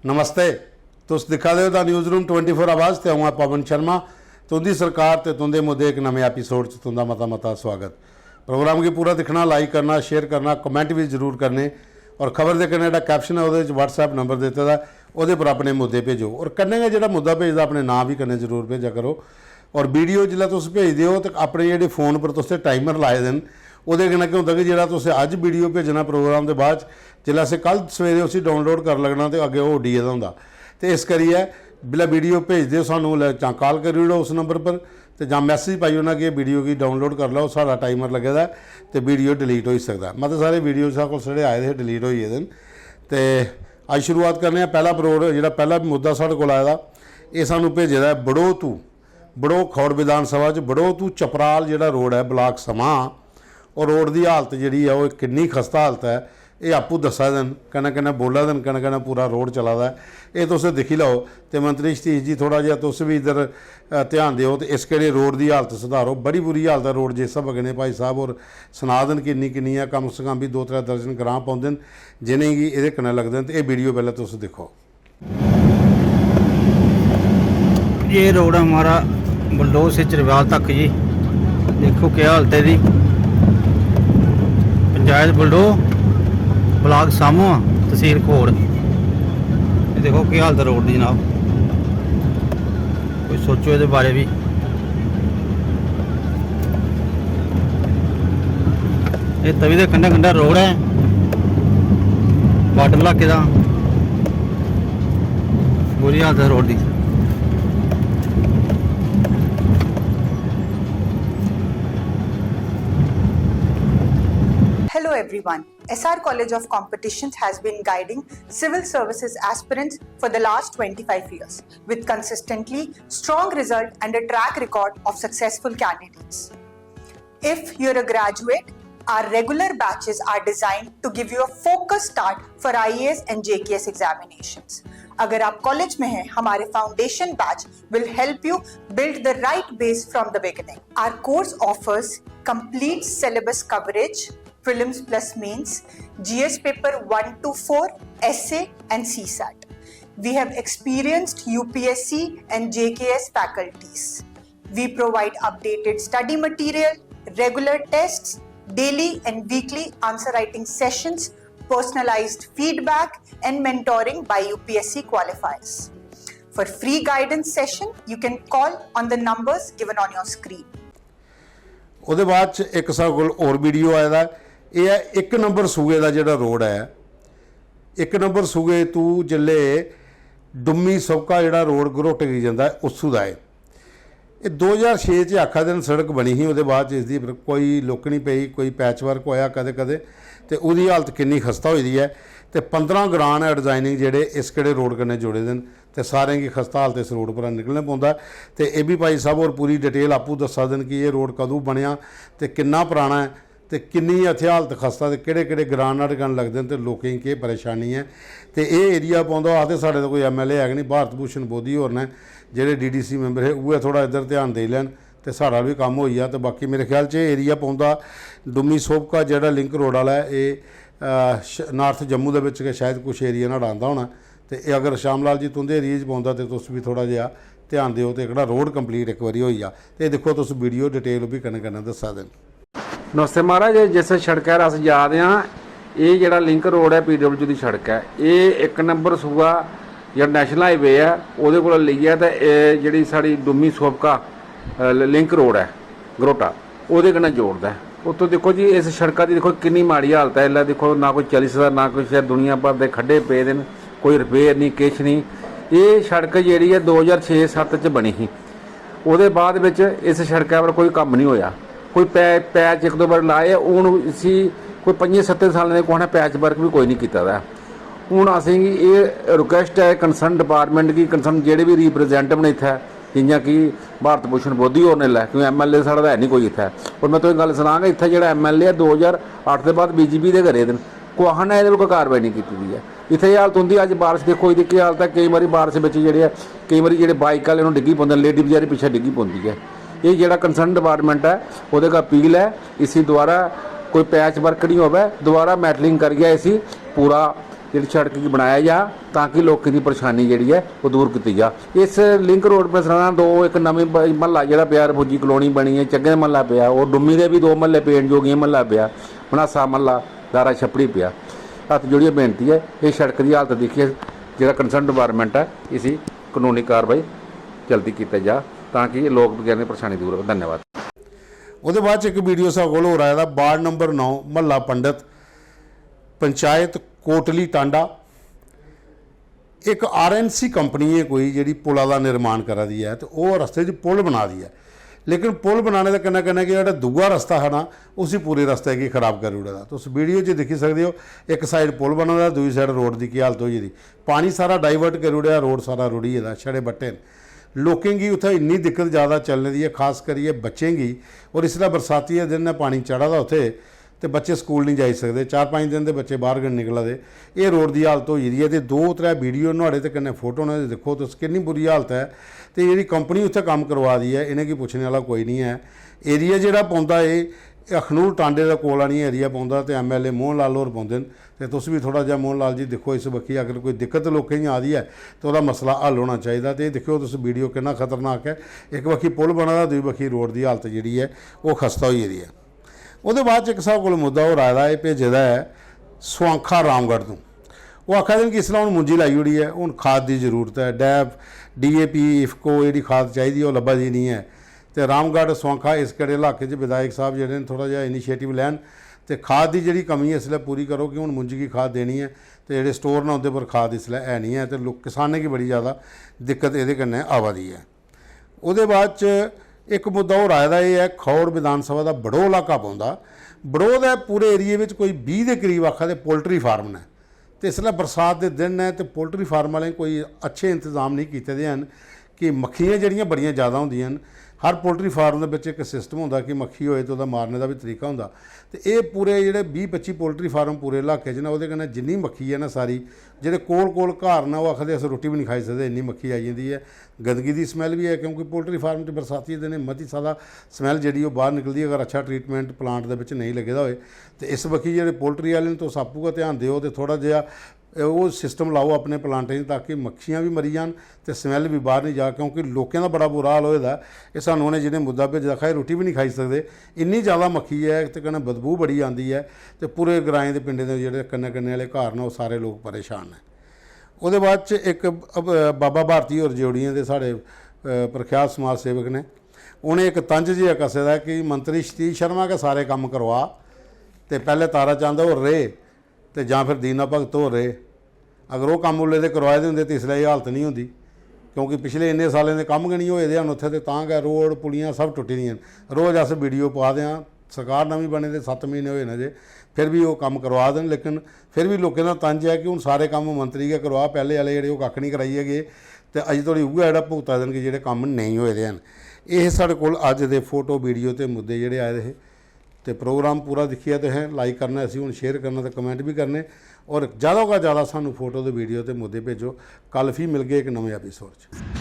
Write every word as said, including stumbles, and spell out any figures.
नमस्ते, तुस दिक्खा दे ओ the news room twenty four आवाज़ ते अ'ऊं आं पवन शर्मा। तुं'दी सरकार ते तुं'दे मुद्दे इक नमें एपिसोड च तुं'दा मता मता स्वागत। प्रोग्राम गी पूरा दिक्खना, लाइक करना, शेयर करना, कमेंट बी जरूर करने। और खबर दे कन्नै जेह्ड़ा कैप्शन ऐ ओह्दे च WhatsApp नंबर दित्ते दा ऐ, ओह्दे पर अपने मुद्दे भेजो। और कन्नै गै जेह्ड़ा मुद्दा भेजदा अपने नांऽ बी कन्नै जरूर भेजा करो। और वीडियो जिसलै तुस भेजदे ओ ते अपने जेह्ड़े फोन पर तुसें टाइमर लाए दे न, ओह्दे कन्नै केह् होंदा कि जेह्ड़ा तुसें अज्ज वीडियो भेजना प्रोग्राम दे बाद च, जिसलै असें कल सवेरे उसी डाउनलोड कर लगना ते अग्गें ओह् उड्डी गेदा होंदा। ते इस करियै जिसलै वीडियो भेजदे ओ सानूं, उसलै जां कॉल करी ओड़ो उस नंबर पर, ते जां मैसेज पाई ओड़ना कि एह् वीडियो गी डाउनलोड करी लैओ, साढ़ा टाइमर लग्गे दा ऐ ते वीडियो डिलीट होई सकदा ऐ। मते सारे वीडियो साढ़े कोल जेह्ड़े आए दे हे, डिलीट होई गेदे न। ते अज्ज शुरुआत करने आं पैह्ला प्रोड-, जेह्ड़ा पैह्ला मुद्दा साढ़े कोल आए दा, एह् सानूं भेजे दा ऐ बड़ो तू, बड़ो खौड़ विधान सभा च बड़ो तू चपराल जेह्ड़ा रोड ऐ, ब्लाक समां, ओह् रोड दी हालत जेह्ड़ी ऐ, ओह् किन्नी खस्ता हालत ऐ, एह् आपूं दस्सा दे न, कन्नै कन्नै बोला दे न, कन्नै कन्नै पूरा रोड चला दा ऐ। एह् तुस दिक्खी लैओ। ते मंत्री सतीश जी, थोह्ड़ा जेहा तुस बी इद्धर, अ, ध्यान देओ ते इस केह्ड़े रोड दी हालत सुधारो। बड़ी बुरी हालत ऐ रोड, जिस स्हाबै कन्नै भाई साह्ब होर सना दे न, किन्नी किन्नी ऐ, कम से कम बी दो त्रै दर्जन ग्रांऽ पौंदे न जिनेंगी एह्दे कन्नै लगदे न। ते एह् वीडियो पैह्लें तुस दिक्खो। ये रोड हमारा बुलडोज से चरवाल तक जी, देखो क्या हालत है जी। पंचायत बुलडो, ब्लाक सामो, तहसील खोड़। ये देखो क्या हालत है रोड दी जनाब, कोई सोचो एह्दे बारे बी। एह् तवी दे कंढै कंढै रोड ऐ, बार्डर इलाके दा। बुरी हालत ऐ रोड दी। Hello everyone. S R College of Competitions has been guiding civil services aspirants for the last twenty-five years with consistently strong result and a track record of successful candidates. If you're a graduate, our regular batches are designed to give you a focused start for I A S and J K S examinations. अगर आप college में हैं, हमारे foundation batch will help you build the right base from the beginning. Our course offers complete syllabus coverage, prelims plus mains, G S paper one to four, essay and C sat. We have experienced U P S C and J K S faculties. We provide updated study material, regular tests, daily and weekly answer writing sessions, personalized feedback, and mentoring by U P S C qualifiers. For free guidance session, you can call on the numbers given on your screen. ओह्दे बाद च इक साढ़े कोल होर video आए दा। एह् ऐ इक नंबर सूए दा जेह्ड़ा रोड ऐ, इक नंबर सूए तू जेल्लै डुम्मी सोका जेह्ड़ा रोड घरोटे गी जंदा ऐ, उत्थूं दा ऐ। एह् दो ज्हार छे च आखा दे न सड़क बनी ही, ओह्दे बाद च इसदी पर कोई लुक्क निं पेई, कोई पैच वर्क होएआ कदें कदें, ते ओह्दी हालत किन्नी खस्ता होई दी ऐ। ते पंदरां ग्रांऽ न एडजाइनिंग जेह्ड़े इस केह्ड़े रोड कन्नै जुड़े दे न, ते सारें गी खस्ता हालत इस रोड उप्परा निकलना पौंदा ऐ। ते एह् बी भाई साहब होर पूरी डिटेल आपूं दस्सा दे न कि एह् रोड कदूं बनेआ ते किन्ना पराना ऐ ते किन्नी इत्थै हालत खस्ता ते केह्ड़े केह्ड़े ग्रांऽ न्हाड़े कन्नै लगदे न ते लोकें गी केह् परेशानी ऐ। ते एह् एरिया पौंदा, आखदे साढ़े ते कोई एमएलए है गै निं, भारत भूषण बोधी होर न जेह्ड़े डीडीसी मैंबर हे, उ'ऐ थोह्ड़ा इद्धर ध्यान देई लैन ते साढ़ा बी कम्म होई जा। ते बाकी मेरे ख्याल च एह् एरिया पौंदा डुम्मी सोभका, जेह्ड़ा लिंक रोड आह्ला ऐ, एह् अ, श-, नार्थ जम्मू दे बिच गै शायद कुछ एरिया न्हाड़ा आंदा होना। ते एह् अगर श्याम लाल जी तुं'दे एरिया च पौंदा ते तुस बी थोह्ड़ा जेहा ध्यान देओ ते एह्कड़ा रोड कंप्लीट इक बारी होई जा। ते एह् दिक्खो, तुस वीडियो डिटेल बी कन्नै कन्नै दस्सा दे न। नमस्ते महाराज, जिस सड़कै पर अस जा दे आं, एह् जेह्ड़ा लिंक रोड ऐ, पीडब्ल्यू दी सड़क ऐ। एह् इक नंबर सूआ जेह्ड़ा नैशनल हाईवे ऐ, ओह्दे कोला लेइयै ते एह् जेह्ड़ी साढ़ी डुम्मी सोभका, अ, ल-, लिंक रोड ऐ, गरोटा, ओह्दे कन्नै जोड़दा ऐ। उत्थों दिक्खो जी, इस सड़का दी दिक्खो किन्नी माड़ी हालत ऐ। इसलै दिक्खो, ना कोई चली सकदा, ना कुछ ऐ, दुनिया भर दे खड्डे पेदे न, कोई रिपेयर निं, किश निं। एह् सड़क जेह्ड़ी ऐ, दो ज्हार छे सत्त च बनी ही। ओह्दे बाद बिच इस सड़कै पर कोई कम्म निं होआ। कोई पै-, पैच इक दो बारी लाए, हून इसी कोई पं'जें सत्तें सालें दे कुसै ने पैच वर्क बी कोई निं कीता दा ऐ। हून असेंगी एह् रिक्वैस्ट ऐ कंसर्न डिपार्टमेंट गी, कंसर्न जेह्ड़े बी रिप्रैजेंटेटिव न इत्थै, जि'यां कि भारत भूषण बोधी होर न, इसलै, क्योंकि एमएलए साढ़ा ते है निं कोई इत्थै। और में तुसेंगी गल्ल सनांऽ, इत्थै जेह्ड़ा एमएलए ऐ, दो ज्हार अट्ठ दे बाद बीजेपी दे गै रेह् दे न, कुसै ने एह्दे पर कोई कार्रवाई निं कीती दी ऐ। इत्थै एह् हालत होंदी, अज्ज बारिश दिक्खो, एह्दी केह् हालत ऐ। केईं बारी बारिश बिच जेह्ड़े ऐ, केईं बारी जेह्ड़े बाइक आह्ले न, ओह् डिग्गी पौंदे न, लेडी बचैरी पिच्छें डिग्गी पौंदी ऐ। एह् जेह्ड़ा कंसर्न डिपार्टमेंट ऐ, ओह्दे अग्गें अपील ऐ, इसी दोबारा कोई पैच वर्क निं होवै, दोबारा मैटलिंग करियै इसी पूरा जेह्ड़ी सड़क गी बनाया जा, तां कि लोकें दी परेशानी जेह्ड़ी ऐ, ओह् दूर कीती जा। इस लिंक रोड पर सनाना, दो इक नमीं ब-, म्हल्ला जेह्ड़ा पेआ, रिफुजी कलोनी बनी ऐ, चंगे म्हल्ला पेआ, ओह् डुम्मी दे बी दो म्हल्ले पे न, जोगियां म्हल्ला पेआ, मनासा म्हल्ला, दारा छपड़ी पेआ। हत्थ जोड़ियै बेनती ऐ, एह् सड़क दी हालत दिक्खियै जेह्ड़ा कंसर्न डिपार्टमेंट ऐ, इसी कानूनी कार्रवाई जल्दी कीता जा, तां कि लोक बगैर दी परेशानी दूर होऐ। धन्यवाद। ओह्दे बाद च इक वीडियो साढ़े कोल होर आए दा, वार्ड नंबर नौ, म्हल्ला पंडत, पंचायत कोटली टांडा। इक आरएनसी कंपनी ऐ कोई, जेह्ड़ी पुला दा निर्माण करा दी ऐ, ते ओह् रस्ते च पुल बना दी ऐ। लेकिन पुल बनाने दे कन्नै कन्नै गै जेह्ड़ा दूआ रस्ता हा ना, उसी पूरे रस्ते गी खराब करी ओड़े दा। तुस वीडियो च दिक्खी सकदे ओ, इक साइड पुल बना दा, दूई साइड रोड दी केह् हालत होई गेदी। पानी सारा डाइवर्ट करी ओड़ेआ, रोड सारा रुढ़ी गेदा, छड़े बट्टे न। लोकें गी उत्थै इन्नी दिक्कत ज़्यादा चलने दी ऐ, खास करियै बच्चें गी। और इसलै बरसाती दे दिन नै पानी चढ़ा दा उत्थै, ते बच्चे स्कूल निं जाई सकदे। चार पंज दिन दे बच्चे बाहर गै निं निकला दे। एह् रोड दी हालत होई गेदी ऐ, ते दो त्रै वीडियो नुहाड़े ते कन्नै फोटो न, दिक्खो तुस किन्नी बुरी हालत ऐ। ते जेह्ड़ी कंपनी उत्थै कम्म करवा दी ऐ, इ'नेंगी पुच्छने आह्ला कोई निं ऐ। एरिया जेह्ड़ा पौंदा एह् अखनूर टांडे दे कोल आनियै एरिया पौंदा, ते एमएलए मोहन लाल होर पौंदे न। ते तुस बी थोह्ड़ा जेहा मोहन लाल जी दिक्खो इस बक्खी, अगर कोई दिक्कत लोकें गी आ दी ऐ ते ओह्दा मसला हल होना चाहिदा। ते एह् दिक्खेओ तुस वीडियो किन्ना खतरनाक ऐ, इक बक्खी पुल बना दा, दूई बक्खी रोड दी हालत जेह्ड़ी ऐ ओह् खस्ता होई गेदी ऐ। ओह्दे बाद च इक साढ़े कोल मुद्दा होर आए दा, एह् भेजे दा ऐ सुआंखा रामगढ़ तों। ओह् आखा दे न कि इसलै हून मुंजी लाई ओड़ी ऐ, हून खाद दी जरूरत ऐ, डैप, डीएपी, इफको, जेह्ड़ी खाद चाहिदी ओह् लब्भा दी निं ऐ। ते रामगढ़ सुआंखा इस केह्ड़े इलाके च विधायक साहब जेह्ड़े न, थोह्ड़ा जेहा इनिशिएटिव लैन ते खाद दी जेह्ड़ी कमी ऐ इसलै पूरी करो, कि हून मुंजी गी खाद देनी ऐ ते जेह्ड़े स्टोर न उं'दे पर खाद इसलै है निं ऐ, ते लोक, किसानें गी बड़ी ज़्यादा दिक्कत एह्दे कन्नै आवा दी ऐ। ओह्दे बाद च इक मुद्दा होर आए दा, एह् ऐ खौड़ विधानसभा दा बड़ो इलाका पौंदा। बड़ो दे पूरे एरिया बिच कोई बीह् दे करीब आखा दे पोल्ट्री फार्म न। ते इसलै बरसात दे दिन न ते पोल्ट्री फार्म आह्लें कोई अच्छे इंतजाम नेईं कीते दे हैन कि मक्खियां जेह्ड़ियां बड़ियां ज़्यादा होंदियां न। हर पोल्ट्री फार्म दे बिच इक सिस्टम होंदा कि मक्खी होए ते ओह्दा मारने दा बी तरीका होंदा। ते एह् पूरे जेह्ड़े बीह् पच्ची पोल्ट्री फार्म पूरे इलाके च न, ओह्दे कन्नै जिन्नी मक्खी ऐ ना सारी, जेह्ड़े कोल कोल घर न, ओह् आखदे अस रुट्टी बी निं खाई सकदे, इन्नी मक्खी आई जंदी ऐ। गंदगी दी स्मैल बी ऐ, क्योंकि पोल्ट्री फार्म च बरसाती दे दिनें मती सारा स्मैल जेह्ड़ी ओह् बाह्र निकलदी ऐ, अगर अच्छा ट्रीटमेंट प्लांट दे बिच नेईं लग्गे दा होए। ते इस बक्खी जेह्ड़े पोल्ट्री आह्ले न, तुस आपूं गै ध्यान देओ ते थोह्ड़ा जेहा ओह् सिस्टम लाओ अपने प्लांटें च, ताकि मक्खियां बी मरी जान ते स्मैल बी बाह्र निं जा, क्योंकि लोकें दा बड़ा बुरा हाल होए दा ऐ। एह् सानूं उ'नें जि'नें मुद्दा भेजे दा, खाई रुट्टी बी निं खाई सकदे, इन्नी ज़्यादा मक्खी ऐ ते कन्नै बदबू बड़ी आंदी ऐ। ते पूरे ग्राएं दे, पिंडें दे जेह्ड़े कन्नै कन्नै आह्ले घर न, ओह् सारे लोक परेशान न। ओह्दे बाद च इक, अ, बाबा भारती होर जेओड़ियें दे साढ़े, अ, प्रख्यात समाज सेवक न, उ'नें इक तंज जेहा कस्से दा कि मंत्री सतीश शर्मा गै सारे कम्म करवा, ते पैह्ले तारा चंद होर रेह्, ते जां फिर दीना भगत होर रेह्। अगर ओह् कम्म उल्ले दे करोआए दे होंदे ते इसलै एह् हालत निं होंदी, क्योंकि पिछले इन्ने सालें दे कम्म गै निं होए दे हैन उत्थै, ते तां गै रोड, पुलियां सब टुट्टी दियां न। रोज अस वीडियो पा दे आं, सरकार नमीं बने दे सत्त म्हीने होए न जे, फिर बी ओह् कम्म करोआ दे न, लेकिन फिर बी लोकें दा तंज ऐ कि हून सारे कम्म मंत्री गै करोआ, पैह्ले आह्ले जेह्ड़े ओह् कक्ख निं कराइयै गे, ते अजें धोड़ी उ'ऐ जेह्ड़ा भुगता दे न कि जेह्ड़े कम्म नेईं होए दे हैन। एह् साढ़े कोल अज्ज दे फोटो, वीडियो ते मुद्दे जेह्ड़े आए दे हे। ते प्रोग्राम पूरा दिक्खियै तुसें लाइक करना, इसी हून शेयर करना ते कमेंट बी करने, और ज़्यादा कोला ज़्यादा सानूं फोटो ते वीडियो ते मुद्दे भेजो। कल फ्ही मिलगे इक नमें एपिसोड च।